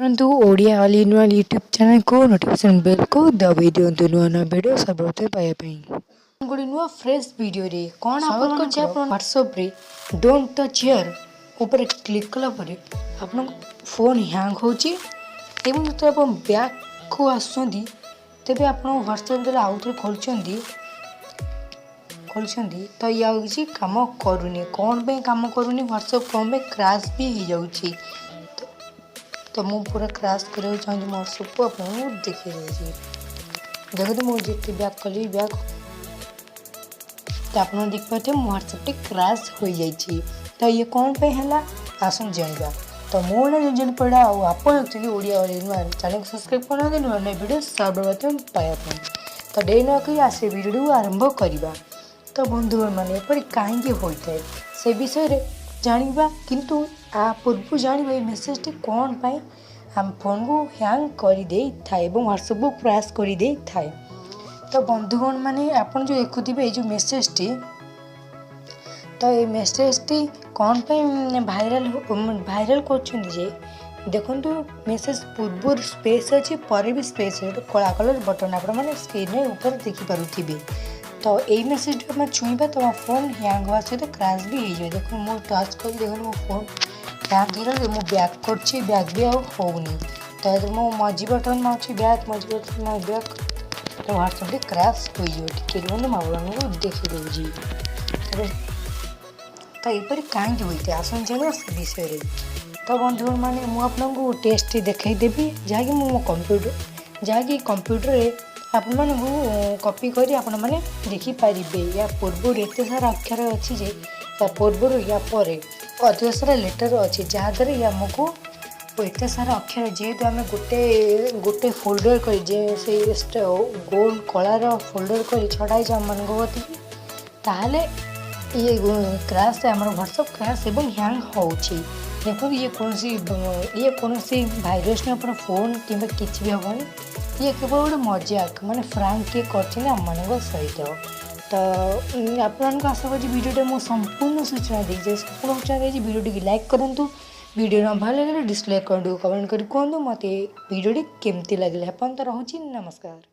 କରନ୍ତୁ Odia all in one YouTube ଚ୍ୟାନେଲ୍କୁ, notification ବେଲ୍କୁ ଦବାଇ ଦିଅନ୍ତୁ ନୂଆ ନୂଆ ଭିଡ଼ିଓ ସର୍ବପ୍ରଥମେ ପାଇବା ପାଇଁ। ଗୋଟେ ନୂଆ ଫ୍ରେଶ୍ ଭିଡ଼ିଓରେ କ'ଣ ସ୍ୱାଗତ କରୁଛି ଆପଣ। ହ୍ୱାଟ୍ସଆପ୍ରେ don't touch here ଉପରେ କ୍ଲିକ୍ କଲା ପରେ ଆପଣଙ୍କ ଫୋନ୍ ହ୍ୟାଙ୍ଗ ହେଉଛି ଏବଂ ଯେତେବେଳେ ଆପଣ ବ୍ୟାକ୍କୁ ଆସୁଛନ୍ତି, ତେବେ ଆପଣ ହ୍ୱାଟ୍ସଆପ୍ ଯେତେବେଳେ ଆଉ ଥରେ ଖୋଲୁଛନ୍ତି ତ ଇଏ ଆଉ କିଛି କାମ କରୁନି। କ'ଣ ପାଇଁ କାମ କରୁନି? ହ୍ୱାଟ୍ସଆପ୍ କ'ଣ ପାଇଁ କ୍ରାସ୍ ବି ହେଇଯାଉଛି? ତ ମୁଁ ପୁରା କ୍ରାସ୍ କରିବାକୁ ଚାହୁଁଛି ମୋ ହ୍ୱାଟ୍ସଆପ୍କୁ, ଆପଣଙ୍କୁ ଦେଖେଇ ଦେଉଛି। ଦେଖନ୍ତୁ, ମୁଁ ଯେତେ ବ୍ୟାକ୍ କଲି ବ୍ୟାକ୍, ତ ଆପଣ ଦେଖିପାରୁଥିବେ ମୋ ହ୍ୱାଟ୍ସଆପ୍ଟି କ୍ରାସ୍ ହୋଇଯାଇଛି। ତ ଇଏ କ'ଣ ପାଇଁ ହେଲା, ଆସନ୍ତୁ ଜାଣିବା। ତ ମୋ ନାଁ ରଞ୍ଜନ ପରିଡ଼ା ଆଉ ଆପଣ ଦେଖୁଛନ୍ତି ଓଡ଼ିଆ ନୂଆ। ଚ୍ୟାନେଲ୍ ସବସ୍କ୍ରାଇବ୍ କରୁନାହାନ୍ତି ନୂଆ ନୂଆ ଭିଡ଼ିଓ ସର୍ବପ୍ରଥମେ ପାଇବା ପାଇଁ। ତ ଡେରି ନ କରି ଆସେ ଭିଡ଼ିଓଟିକୁ ଆରମ୍ଭ କରିବା। ତ ବନ୍ଧୁଗଣ ମାନେ, ଏପରି କାହିଁକି ହୋଇଥାଏ ସେ ବିଷୟରେ ଜାଣିବା, କିନ୍ତୁ ଆ ପୂର୍ବରୁ ଜାଣିବା ଏଇ ମେସେଜଟି କ'ଣ ପାଇଁ ଆମ ଫୋନ୍କୁ ହ୍ୟାଙ୍ଗ କରିଦେଇଥାଏ ଏବଂ ହ୍ୱାଟ୍ସଆପ୍କୁ କ୍ରାସ୍ କରିଦେଇଥାଏ। ତ ବନ୍ଧୁଗଣ ମାନେ, ଆପଣ ଯେଉଁ ଦେଖୁଥିବେ ଏଇ ଯେଉଁ ମେସେଜଟି, ତ ଏଇ ମେସେଜଟି କ'ଣ ପାଇଁ ଭାଇରାଲ୍ କରୁଛନ୍ତି ଯେ ଦେଖନ୍ତୁ, ମେସେଜ ପୂର୍ବରୁ ସ୍ପେସ୍ ଅଛି, ପରେ ବି ସ୍ପେସ୍ ଅଛି, ଗୋଟେ କଳା କଲର୍ ବଟନ୍ ଆପଣମାନେ ସ୍କ୍ରିନ୍ରେ ଉପରେ ଦେଖିପାରୁଥିବେ। ତ ଏଇ ମେସେଜଟି ଆମେ ଛୁଇଁବା ତ ଫୋନ୍ ହ୍ୟାଙ୍ଗ ହେବା ସହିତ କ୍ରାସ୍ ବି ହେଇଯିବ। ଦେଖନ୍ତୁ, ମୁଁ ଟଚ୍ କରି ଦେଖନ୍ତୁ, ମୋ ଫୋନ୍ ହ୍ୟାଙ୍ଗ ହେଇଗଲା। ମୁଁ ବ୍ୟାକ୍ କରୁଛି, ବ୍ୟାକ୍ ବି ଆଉ ହେଉନି। ତ ମୁଁ ମଝି ବଟନ୍ ମାରୁଛି ବ୍ୟାକ୍, ମଝି ବଟନ୍ ବ୍ୟାକ୍, ତ ହ୍ୱାଟ୍ସଆପ୍ଟି କ୍ରାସ୍ ହୋଇଯିବ। ଟିକେ ରୁହନ୍ତୁ, ମୁଁ ଆପଣଙ୍କୁ ଦେଖିଦେଉଛି। ତ ଏପରି କାହିଁକି ହୋଇଥାଏ, ଆସନ୍ତୁ ଜାଣିବା ସେ ବିଷୟରେ। ତ ବନ୍ଧୁଗଣ ମାନେ, ମୁଁ ଆପଣଙ୍କୁ ଟେଷ୍ଟଟି ଦେଖାଇଦେବି, ଯାହାକି ମୁଁ ମୋ କମ୍ପ୍ୟୁଟର ଯାହାକି କମ୍ପ୍ୟୁଟରରେ ଆପଣମାନଙ୍କୁ କପି କରି ଆପଣମାନେ ଦେଖିପାରିବେ। ୟା ପୂର୍ବରୁ ଏତେ ସାରା ଅକ୍ଷର ଅଛି ଯେ ୟା ପୂର୍ବରୁ ୟା ପରେ ଅଧିକ ସାରା ଲେଟର୍ ଅଛି, ଯାହାଦ୍ୱାରା ଇଏ ଆମକୁ ଏତେ ସାରା ଅକ୍ଷର, ଯେହେତୁ ଆମେ ଗୋଟେ ଗୋଟେ ଫୋଲ୍ଡର କରି, ଯେ ସେଇ ଗୋଲ୍ଡ କଳାର ଫୋଲ୍ଡର କରି ଛଡ଼ା ହେଇଛି ଆମମାନଙ୍କ କତିକି, ତାହେଲେ ଇଏ କ୍ରାସ୍, ଆମର ହ୍ୱାଟ୍ସଆପ୍ କ୍ରାସ୍ ଏବଂ ହ୍ୟାଙ୍ଗ ହେଉଛି। ଦେଖନ୍ତୁ, ଇଏ କୌଣସି ଭାଇରସ୍ ନୁହେଁ, ଆପଣ ଫୋନ୍ କିମ୍ବା କିଛି ବି ହେବନି। ଇଏ କେବଳ ଗୋଟେ ମଜାକ, ମାନେ ପ୍ରାଙ୍କ କିଏ କରିଛନ୍ତି ଆମମାନଙ୍କ ସହିତ। ତ ଆପଣମାନଙ୍କୁ ଆଶା କରୁଛି ଭିଡ଼ିଓଟା ମୁଁ ସମ୍ପୂର୍ଣ୍ଣ ସୂଚନା ଦେଇଛି। ସମ୍ପୂର୍ଣ୍ଣ ସୂଚନା ଦେଇଛି। ଭିଡ଼ିଓଟିକି ଲାଇକ୍ କରନ୍ତୁ, ଭିଡ଼ିଓ ନ ଭଲ ଲାଗିଲେ ଡିସଲାଇକ୍ କରନ୍ତୁ, କମେଣ୍ଟ କରି କୁହନ୍ତୁ ମୋତେ ଭିଡ଼ିଓଟି କେମିତି ଲାଗିଲା। ଆପଣ ତ ରହୁଛି, ନମସ୍କାର।